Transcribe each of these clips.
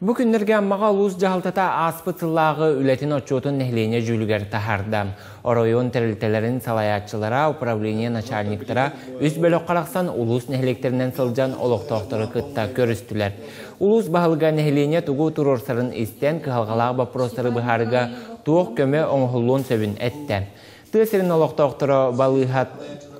Бу күннэргэ Аммаҕа улуус дьаһалтата ааспыт сыллааҕы үлэтин отчуотун нэһилиэнньэ дьүүлүгэр таһаарда. Оройуон тэрилтэлэрин салайааччылара, управление начальниктара үс бөлөххө арахсан улуус нэһилиэктэринэн сылдьан олохтоохтору кытта көрүстүлэр. Улуус баһылыга нэһилиэнньэ тугу туруорсарын истэн, кыһалҕалаах боппуруостары быһаарыыга туох көмө оҥоһуллуон сөбүн эттэ. Тыа сирин олохтоохторо балыыһа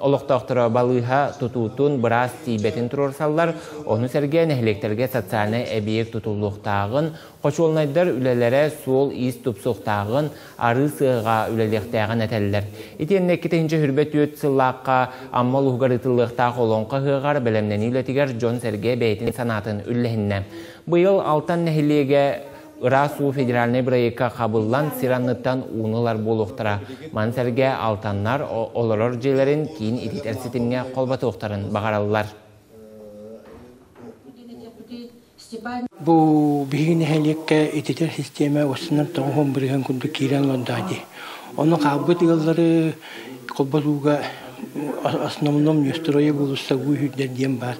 олохтоохторо балыыһа тутуутун быраас тиийбэтин туруорсаллар, ону сэргэ нэһилиэктэргэ социальнай эбийиэк тутуллуохтааҕын, хочуолунайдар үлэлэрэ суол-иис тупсуохтааҕын, арыы сыаҕа үлэлиэхтээҕин этэллэр. Итиэннэ 2024 сыллаахха Амма улууһугар ыытыллыахтаах Олоҥхо ыһыаҕар бэлэмнэнии үлэтигэр дьон-сэргэ бэйэтин санаатын үллэһиннэ. Быйыл Алтан нэһилиэгэ Ыраас уу федеральнай бырайыакка хабыллан сир анныттан ууну ылар буолуохтара. Маны сэргэ алтаннар олорор дьиэлэрин киин ититэр ситимҥэ холботуохтарын баҕараллар. Бу биһиги нэһилиэккэ ититэр систиэмэ уостунан 90% курдук киирэн олордо дии. Ону хаалбыт ыаллары холботууга основном Нестрое уулусса уу сүүрдэр диэн баар.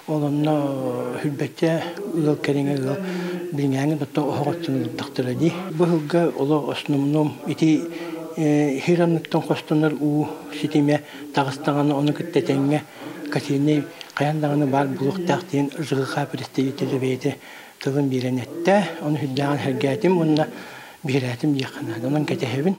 Ол онно сүрбэччэ ыал кэриҥэ ыал билиҥээҥи да оһох оттон ылдахтара дии. Бу сылга олох основном ити сир анныттан хостонор уу ситимэ таҕыстаҕына ону кытта тэҥҥэ котельнай хайаан даҕаны баар буолуохтаах диэн ЖКХ представителэ бэйэтэ тылын биэрэн эттэ. Ону сүрдээҕин сэргээтим уонна биһирээтим диэххэ наада. Онон кэтэһэбин.